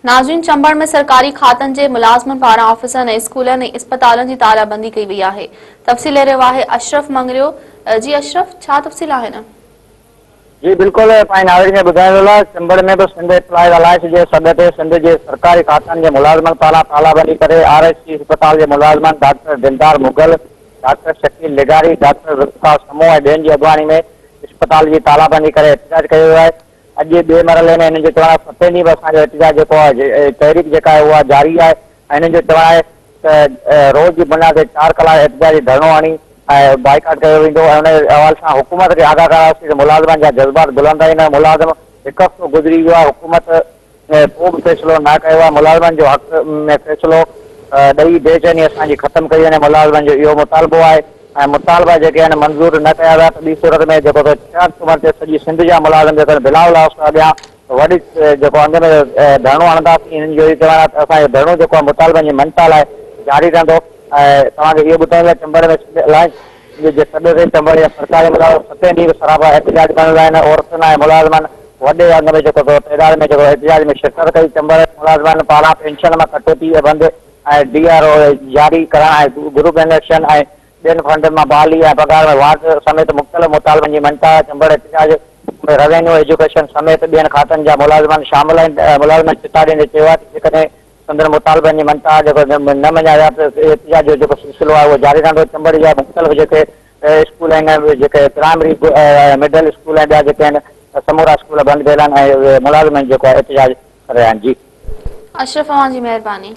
ناظرين چمبڙ ۾ سرڪاري کاتن جي ملازمن پاران آفيسن ۽ اسڪولن ۽ اسپتالن جي تالا بندي ڪئي وئي آهي تفصيل ڏئي رهيو آهي اشرف مڱريو جي اشرف ڇا تفصيل آهن. جي بلڪل پنهنجي ناظرين کي ٻڌائڻ لاء چمبڙ ۾ به سنڌ ايمپلائيز الائنس جي سڏ تي سنڌ جي سرڪاري کاتن جي ملازمن پاران تالا بندي ڪري آر ايڇ سي اسپتال جي ملازمن ڊاڪٽر دلدار مغل، ڊاڪٽر شڪيل لغاري، ڊاڪٽر ذوالفقار سمون ۽ ٻين جي اڳواڻي ۾ اسپتال جي تالا بندي ڪري احتجاج ڪيو ويو آهي. اڄ ٻئي مرحلي ۾ هنن جو چوڻ آهي ستين ڏينهن به اسان جو احتجاج جيڪو آهي تحريڪ جيڪا آهي اها جاري آهي ۽ هنن جو چوڻ آهي ته روز جي بنياد تي چار ڪلاڪ احتجاجي ڌرڻو هڻي ۽ بائيڪاٽ ڪيو ويندو ۽ ان حوالي سان حڪومت کي آگاهه ڪرايوسين ته ملازمن جا جذبات بلند آهن ۽ ملازم هڪ هفتو گذري ويو آهي حڪومت ڪو به فيصلو نه ڪيو آهي ملازمن جو حق ۾ فيصلو ڏئي بي چيني اسان جي ختم ڪئي وڃي ملازمن جو اهو مطالبو آهي ۽ مطالبا جيڪي آهن منظور نه ڪيا ويا ته ٻي صورت ۾ جيڪو ته ڇهه آڪٽوبر تي سڄي سنڌ جا ملازم جيڪو آهن بلاول هائوس اڳيان وڏي جيڪو انگ ۾ ڌرڻو هڻنداسين هنن جو اهو چوڻ آهي ته اسان جو ڌرڻو جيڪو آهي مطالبن جي مڃتا لاء جاري رهندو ۽ توهان کي اهو ٻڌائڻ لاء چمبڙ ۾ سنڌ الائنس جي سڏ تي چمبڙ جا سرڪاري ملازم ستين ڏينهن به سراپا احتجاج بڻيل آهن عورتن ۽ ملازمن وڏي انگ ۾ جيڪو تعداد ۾ جيڪو احتجاج ۾ شرڪت ڪئي چمبڙ ملازمن پاران پينشن مان ڪٽوتي بند ۽ ڊي آر او جاري ڪرڻ ۽ گروپ انڊڪشن ۽ ٻين فنڊن مان بحالي ۽ پگهار ۾ واڌ سميت مختلف مطالبن جي مڃتا چمبڙ احتجاج ۾ روينيو ايجوڪيشن سميت ٻين کاتن جا ملازمن شامل آهن ملازمن چتاء ڏيندي چيو آهي ته جيڪڏهن سندن مطالبن جي مڃتا جيڪو نه مڃيا ويا ته احتجاج جو جيڪو سلسلو آهي اهو جاري رهندو چمبڙ جا مختلف جيڪي اسڪول آهن جيڪي پرائمري مڊل اسڪول ۽ ٻيا جيڪي آهن سمورا اسڪول بند پيل آهن ۽ ملازمن جيڪو آهي احتجاج ڪري رهيا آهن جي. اشرف اوهان جي مهرباني.